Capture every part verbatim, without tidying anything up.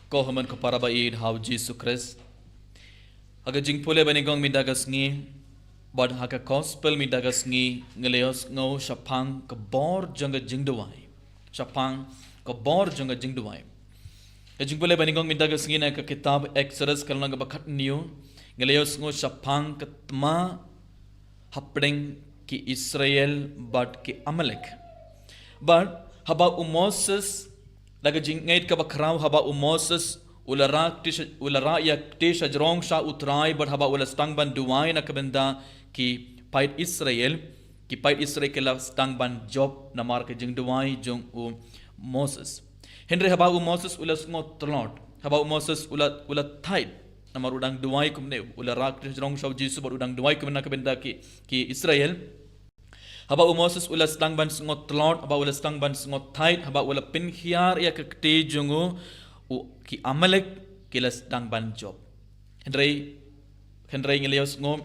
Ko hynmen ko para ba ïeit ha u Jisu Khrist. Ha ka jingpule ba nyngkong mynta ka sngi, bad ha ka gospel mynta ka sngi, ngi la ïohsngew shaphang ka bor jong ka jingduwai. Shaphang ka bor jong ka jingduwai. Ka jingpule ba nyngkong mynta ka sngi na ka kitab Exodus ka lynnong kaba khathynñiew, ngi la ïohsngew shaphang ka thma hapdeng ki Israel bad ki Amalek. Bad haba u Moses, da ka jingngeit kaba khraw, haba u Moses u la rah kti sha, u la rah ïa kti shajrong sha u Trai, bad haba u la sdang ban duwai na ka bynta ki paid Israel, ki paid Israel ki la sdang ban jop namar ka jingduwai jong u Moses. Hynrei haba u Moses u la sngew tlot, haba u Moses u la, u la thait, namar u dang duwai kumne, u la rah kti shajrong sha u Jisu bad u dang duwai kumne na ka bynta ki, ki Israel. Haba u Moses u la sdang ban sngew tlot, haba u la sdang ban sngew thait, haba u la pynhiar ïa ka kti jong u, u, ki Amalek ki la sdang ban jop. Hynrei, hynrei ngi la ïohsngew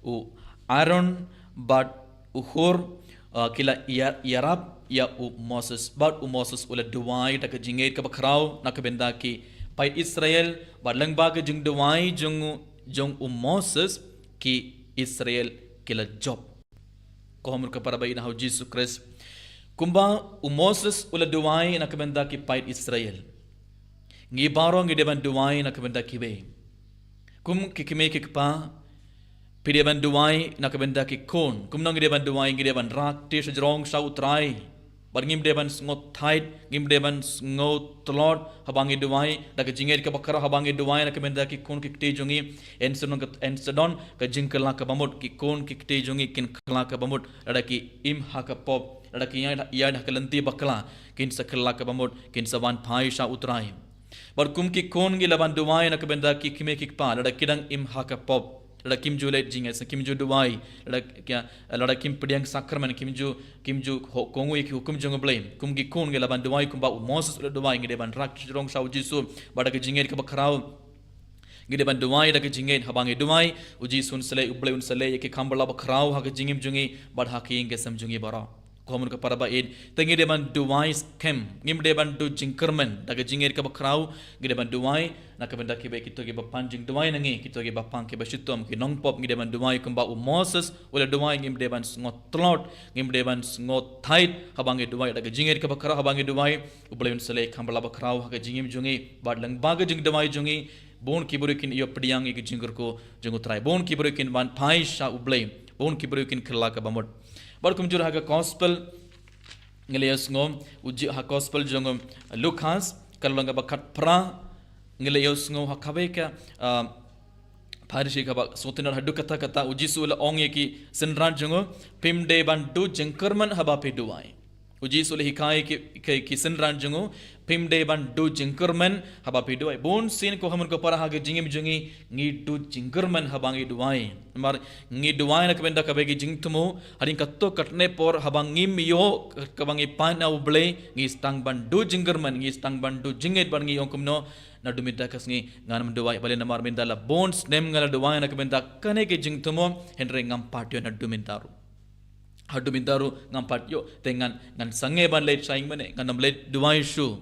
u Aaron bad u Hur, uh, ki la ïa, ïarap ïa u Moses, bad u Moses u la duwai da ka jingngeit kaba khraw na ka bynta ki paid Israel, bad lyngba ka jingduwai jong, jong u Moses ki Israel ki la jop. Ko hynmen ko para ba ïeit ha u Jisu Khrist. Kumba u Moses u la duwai na ka bynta ki paid Israel, ngi baroh ngi dei ban duwai na ka bynta kiwei. Kum ki kmie ki kpa, phi dei ban duwai na ka bynta ki khun. Kumno ngi dei ban duwai? Ngi dei ban rah kti shajrong sha u Trai. Bad ngim dei ban sngew thait, ngim dei ban sngew tlot haba ngi duwai, da ka jingngeit kaba khraw haba ngi duwai na ka bynta ki khun ki kti jong ngi. Yn sa don ka, yn sa don ka jingkylla kaba mut, ki khun ki kti jong ngi kin kylla kaba mut, lada ki im ha ka pop, lada ki ïaid, ïaid ha ka lynti bakla, kin sa kylla kaba mut, kin sa wan phai sha u Trai. Bad kum ki khun ngi lah ban duwai na ka bynta ki kmie ki kpa, lada ki dang im ha ka pop, lada kim ju leit jingïaseng, kim ju duwai, lada ki, lada kim pdiang sakramen, kim ju, kim ju ho-, kohnguh ïa ki hukum jong U Blei. Kum ki khun ngi lah ban duwai kumba u Moses u la duwai, ngi dei ban rah kti shajrong sha u Jisu, bad da ka jingngeit kaba khraw. Ngi dei ban duwai da ka jingngeit, haba ngi duwai, u Jisu un sa leh, U Blei un sa leh ïa ki kam ba la bakhraw ha ka jingim jong ngi, bad ha ka ïing ka sem jong ngi baroh. Ko hynmen ko para ba ïeit, te ngi dei ban duwai skhem, ngim dei ban duh jingkyrmen, da ka jingngeit kaba khraw, ngi dei ban duwai, na ka bynta kiwei kito kiba pan jingduwai na ngi, kito kiba pang kiba shitom, ki nongpop, ngi dei ban duwai kumba u Moses u la duwai, ngim dei ban sngew tlot, ngim dei ban sngew thait, haba ngi duwai, da ka jingngeit kaba khraw, haba ngi duwai, U Blei un sa leh kam ba la bakhraw ha ka jingim jong ngi, bad lyngba ka jingduwai jong ngi, bun ki briew kin ïoh pdiang ïa ka jingkyrkhu jong u Trai. Bun ki briew kin wan phai sha U Blei. Bun ki briew kin kylla kaba mut. Bad kumjuh ha ka gospel, ngi la ïohsngew, u Ji-, ha gospel jong u Lukas, ka lynnong kaba khatphra, ngi la ïohsngew ha kawei ka, ah, Pharisi kaba sngewtynnad haduh katta katta, u Jisu u la ong ïa ki synran jong u, phim dei ban duh jingkyrmen haba phi duwai. U Jisu u la hikai ki, ki, ki synran jong u, phim dei ban duh jingkyrmen haba phi duwai. Bun sien ko hynmen ko para ha ka jingim jong ngi, ngi duh jingkyrmen haba ngi duwai. Namar ngi duwai na ka bynta kawei ka jingthmu, hadien katto katne por haba ngim ïoh kaba ngi pan na U Blei, ngi sdang ban duh jingkyrmen, ngi sdang ban duh jingngeit bad ngi ong kumno, naduh mynta ka sngi ngan ym duwai, balei namar mynta la bun snem nga la duwai na ka bynta kane ka jingthmu, hynrei ngam pat ïoh naduh mynta ruh. Haduh mynta ruh ngam pat ïoh, te ngan, ngan sangeh ban leit sha ïing mane, ngan ym leit duwai shuh.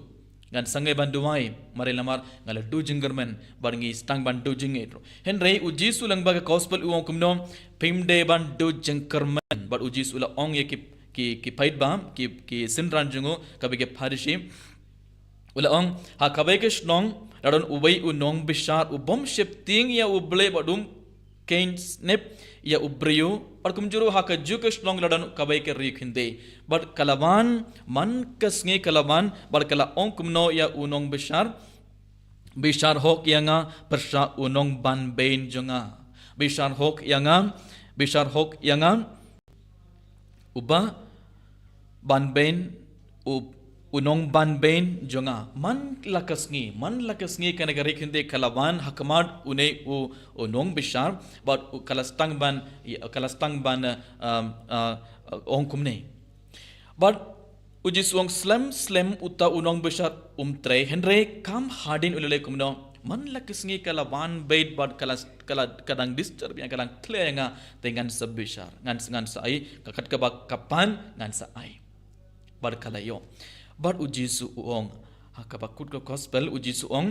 Ngan sangeh ban duwai, balei namar nga la duh jingkyrmen, bad ngi sdang ban duh jingngeit ruh. Hynrei u Jisu lyngba ka gospel u ong kumno, phim dei ban duh jingkyrmen, bad u Jisu u la ong ïa ki, ki, ki paidbah, ki, ki synran jong u, kaba ki Pharisi, u la ong, ha kawei ka shnong, la don uwei u nongbishar, u bym sheptieng ïa U Blei bad um kheiñ snep ïa u briew, bad kumjuh ruh ha kajuh ka shnong la don kawei ka ri khyndiat. Bad ka la wan, man ka sngi ka la wan, bad ka la ong kumno ïa u nongbishar, bishar hok ïa nga, pyrshah u nongbanbeiñ jong nga. Bishar hok ïa nga, bishar hok ïa nga, uba banbeiñ, u, u nongbanbeiñ jong nga. Man la ka sngi, man la ka sngi kane ka ri khyndiat ka la wan ha khmat une u, u nongbishar, bad u ka la sdang ban, ka la sdang ban, um, uh, ong kumne. Bad u Jisu u ong slem, slem uta u nongbishar um trei, hynrei kam hadien u la leh kumno. Man la ka sngi ka la wan beit bad ka la, ka la, ka dang disturb ïa nga, ka dang thleh ïa nga, te ngan sa bishar, ngan, ngan sa ai, ka kat kaba ka pan, ngan sa ai. Bad ka la ïoh. Bad u Jisu u ong, Ha kaba kut ka gospel u Jisu u ong,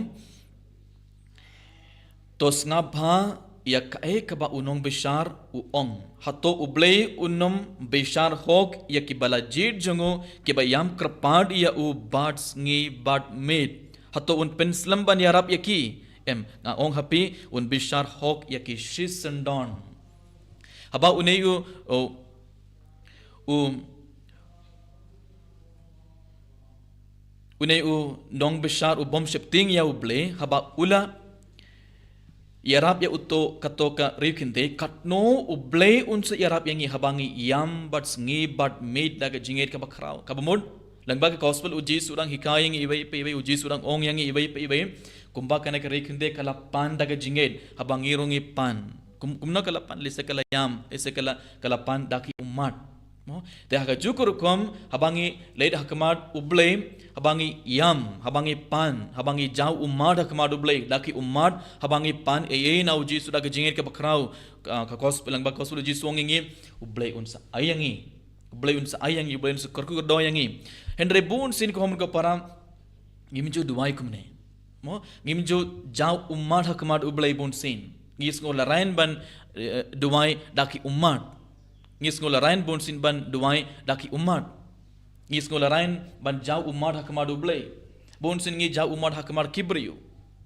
to sngap bha ïa kaei kaba u nongbishar u ong. Hato U Blei un ym bishar hok ïa kiba la jied jong u, kiba ïam kyrpad ïa u bad sngi bad miet? Hato un pynslem ban ïarap ïa ki? Em, nga ong ha phi, un bishar hok ïa ki shisyndon. Haba une u, u, u, une u nongbishar u bym sheptieng ïa U Blei, haba u la ïarap ïa uto, kato ka riewkynthei, katno U Blei un sa ïarap ïa ngi haba ngi ïam bad sngi bad miet da ka jingngeit kaba khraw. Kaba mut, lyngba ka gospel u Jisu u dang hikai ïa ngi iwei pa iwei, u Jisu u dang ong ïa ngi iwei pa iwei, kumba kane ka riewkynthei ka la pan da ka jingngeit, haba ngi ruh ngi pan. Kum, kumno ka la pan? Lehse ka la ïam, lehse ka la, ka la pan da ki ummat. Mo? Te ha kajuh ka rukom, haba ngi leit ha khmat U Blei, haba ngi ïam, haba ngi pan, haba ngi jaw ummat ha khmat U Blei, da ki ummat, haba ngi pan ei ei na u Jisu da ka jingngeit kaba khraw, ka, ka gospel, lyngba gospel u Jisu u ong ïa ngi, U Blei un sa ai ïa ngi. U Blei un sa ai ïa ngi, U Blei un sa kyrkhu kyrdoh ïa ngi. Hynrei bunsien ko hynmen ko para, ngim ju duwai kumne. Mo, ngim ju jaw ummat ha khmat U Blei bunsien. Ngi sngew lehrain ban, eh, duwai da ki ummat. Ngi sngew lehrain bunsien ban duwai da ki ummat. Ngi sngew lehrain ban jaw ummat ha khmat U Blei. Bunsien ngi jaw ummat ha khmat ki briew.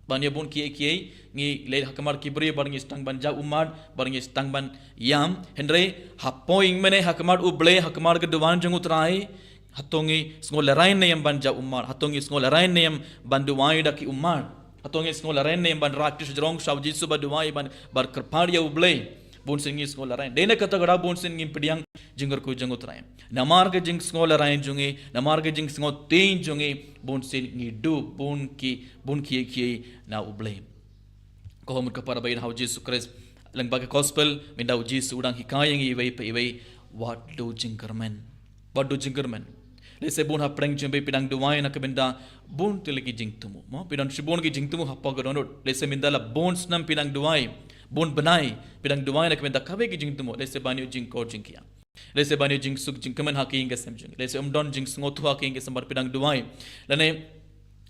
Ban ïa bun kiei kiei, ngi leit ha khmat ki briew, bad ngi sdang ban jaw ummat, bad ngi sdang ban ïam. Hynrei, hapoh ïing mane ha khmat U Blei, ha khmat ka duwan jong U Trai, hato ngi sngew lehrain ne em ban jaw ummat? Hato ngi sngew lehrain ne em ban duwai da ki ummat? Hato ngi sngew lehrain ne em ban rah ki shajrong sha u Jisu ba duwai ban, ban kyrpad ïa U Blei? Bunsien ngi sngew lehrain. Dei na kata ka daw bunsien ngim pdiang jingkyrkhu jong U Trai. Namar ka jingsngew lehrain jong ngi, namar ka jingsngew tieng jong ngi, bunsien ngi duh bun ki, bun kiei kiei na U Blei. Ko hynmen ko para ba ïeit ha u Jisu Khrist, lyngba ka gospel, mynta u Jisu u dang hikai ïa ngi iwei pa iwei, wat duh jingkyrmen. Wat duh jingkyrmen. Lehse bun hapdeng jong phi phi dang duwai na ka bynta bun tylli ki jingthmu. Mo, phi don shibun ki jingthmu hapoh ka dohnud. Lehse mynta la bun snem phi dang duwai, bun bnai phi dang duwai na ka bynta kawei ki jingthmu. Lehse ban ïoh jingkor jingkhiah. Lehse ban ïoh jingsuk jingkmen ha ka ïing ka sem jong phi. Lehse ym don jingsngewthuh ha ka ïing ka sem bad phi dang duwai. Lane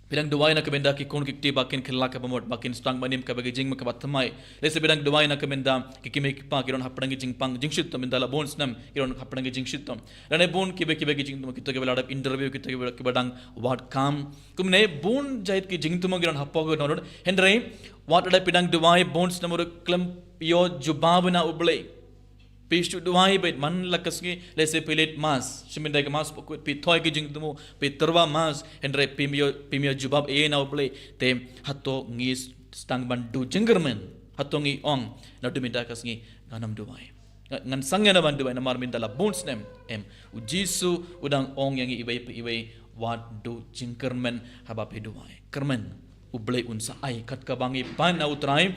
phi dang duwai na ka bynta ki khun ki kti ba kin kylla kaba mut, ba kin sdang ban im kaba ka jingma kaba thymmai. Lehse phi dang duwai na ka bynta ki kmie ki kpa ki don hapdeng ki jingpang jingshitom, mynta la bun snem ki don hapdeng ki jingshitom. Lane bun kiba kiba ki jingthmu, kito kiba la dep interview, kito kiba, kiba dang wad kam. Kumne bun jait ki jingthmu ki don hapoh ka dohnud. Hynrei wat lada phi dang duwai bun snem ruh khlem ïoh jubab na U Blei. Phi shu duwai beit man la ka sngi, lehse phi leit mass, shim bynta ka mass bakhuid, phi thoi ki jingthmu, phi tyrwa mass, hynrei phim ïoh, phim ïoh jubab ei ei na U Blei. Te hato ngi sdang ban duh jingkyrmen? Hato ngi ong, naduh mynta ka sngi ngan ym duwai, nga, ngan sangeh noh ban duwai namar mynta la bun snem? Em, u Jisu u dang ong ïa ngi iwei pa iwei, wat duh jingkyrmen haba phi duwai. Kyrmen, U Blei un sa ai. Kat kaba ngi pan na U Trai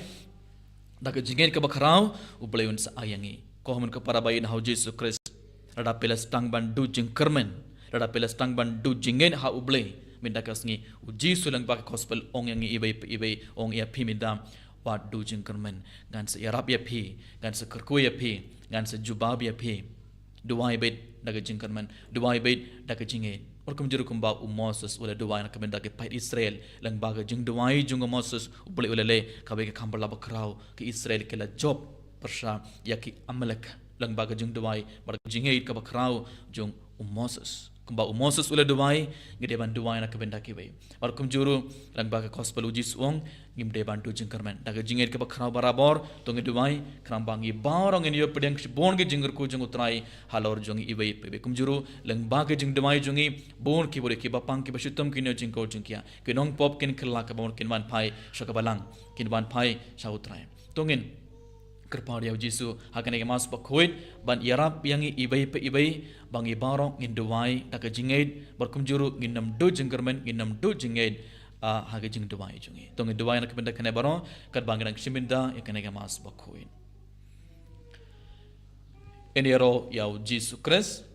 da ka jingngeit kaba khraw, U Blei un sa ai ïa ngi. Ko hynmen ko para ba ïeit ha u Jisu Khrist, lada phi la sdang ban duh jingkyrmen, lada phi la sdang ban duh jingngeit ha U Blei, mynta ka sngi u Jisu lyngba ka gospel u ong ïa ngi iwei pa iwei, u ong ïa phi mynta, wat duh jingkyrmen. Ngan sa ïarap ïa phi, ngan sa kyrkhu ïa phi, ngan sa jubab ïa phi. Duwai beit da ka jingkyrmen, duwai beit da ka jingngeit. Bad kumjuh ruh kumba u Moses u la duwai na ka bynta ki paid Israel, lyngba ka jingduwai jong u Moses, U Blei u la leh kawei ka kham bylla bakhraw, ki Israel ki la jop pyrshah ïa ki Amalek, lyngba ka jingduwai bad ka jingngeit kaba khraw jong u Moses. Kumba u Moses u la duwai, ngi dei ban duwai na ka bynta kiwei. Bad kumjuh ruh, lyngba ka gospel u Jisu u ong, ngim dei ban duh jingkyrmen. Da ka jingngeit kaba khraw barabor, to ngin duwai, khnang ba ngi baroh ngin ïoh pdiang shibun ki jingkyrkhu jong U Trai halor jong ngi iwei pa iwei. Kumjuh ruh, lyngba ka jingduwai jong ngi, bun ki briew kiba pang kiba shitom kin ïoh jingkor jingkhiah. Ki nongpop kin kylla kaba mut, kin wan phai sha ka balang, kin wan phai sha U Trai. To ngin kyrpad ïa u Jisu ha kane ka mass bakhuid ban ïarap ïa ngi iwei pa iwei, ba ngi baroh ngin duwai da ka jingngeit, bad kumjuh ruh ngin ym duh jingkyrmen, ngin ym duh jingngeit, ah, ha ka jingduwai jong ngi. To ngin duwai na ka bynta kane baroh, katba ngi dang shim bynta ïa kane ka mass bakhuid. Ngin ïaroh ïa u Jisu Khrist.